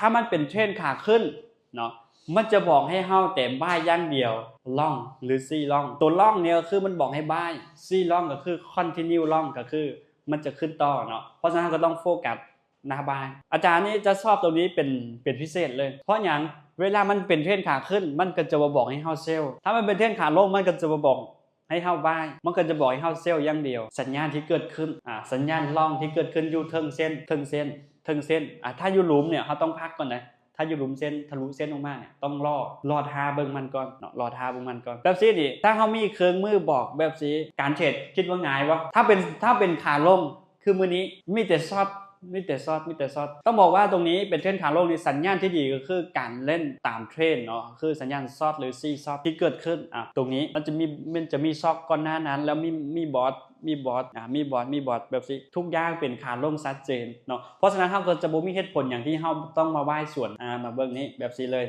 ຖ້າມັນເປັນເທຣນຂາຂຶ້ນເນາະ ມັນຈະບອກໃຫ້ເຮົາແຕ່ບາຍຢ່າງດຽວ ລອງ ຫຼື ຊີລອງ. ຕົວລອງນີ້ກໍຄືມັນບອກໃຫ້ບາຍ ຊີລອງກໍຄືຄອນທິນິວລອງ ກໍຄືມັນຈະຂຶ້ນຕໍ່ເນາະ. ເພາະສະນັ້ນເຮົາກໍຕ້ອງໂຟກັສໜ້າບາຍ. ອາຈານນີ້ຈະຊອບຕົງນີ້ເປັນ ເປັນພິເສດເລີຍ. ເພາະຫຍັງ? ເວລາມັນເປັນເທຣນຂາຂຶ້ນ ມັນກໍຈະບໍ່ບອກໃຫ້ເຮົາເຊລ. ຖ້າມັນເປັນເທຣນຂາລົງ ມັນກໍຈະບໍ່ບອກ ໃຫ້ເຮົາບາຍ ມັນກໍຈະບອກໃຫ້ເຮົາເຊລຢ່າງດຽວ. ສັນຍານທີ່ເກີດຂຶ້ນ ອາ ສັນຍານລອງທີ່ເກີດຂຶ້ນຢູ່ເທິງເສັ້ນ ເທິງເສັ້ນ ເທິງເສັ້ນ ອາ ຖ້າຢູ່ລຸ່ມເນຍ ເຮົາຕ້ອງພັກກ່ອນນະ. ຖ້າຢູ່ລຸ່ມເສັ້ນ ທະລຸເສັ້ນອອກມາເນຍ ຕ້ອງລໍ ລໍຖ້າເບິ່ງມັນກ່ອນເນາະ ລໍຖ້າເບິ່ງມັນກ່ອນ. ແບບຊີ້ນີ້ ຖ້າເຮົາມີເຄື່ອງມືບອກແບບຊີ້ ການເທຣດຄິດວ່າງ່າຍບໍ່? ຖ້າເປັນ ຖ້າເປັນຂາລົງ ຄືມື້ນີ້ ມີແຕ່ຊອດ ມີແຕ່ຊອດ ມີແຕ່ຊອດ. ຕ້ອງບອກວ່າຕົງນີ້ເປັນເທຣນຂາລົງນີ້ ສັນຍານທີ່ດີກໍຄືການເລ່ນຕາມເທຣນເນາະ ຄືສັນຍານຊອດ ຫຼື ຊີຊອດທີ່ເກີດຂຶ້ນ. ອາ ຕົງນີ້ມັນຈະມີ ມັນຈະມີຊັອກກ່ອນໜ້ານັ້ນ ແລ້ວມີ ມີບອດ ມີບອດ ອາ ມີບອດ ມີບອດແບບຊີ້. ທຸກຢ່າງເປັນຂາລົງຊັດເຈນເນາະ. ເພາະສະນັ້ນເຮົາກໍຈະບໍ່ມີເຫດຜົນຫຍັງທີ່ເຮົາຕ້ອງມາບາຍສວນ. ອາ ມາເບິ່ງນີ້ແບບຊີ້ເລີຍ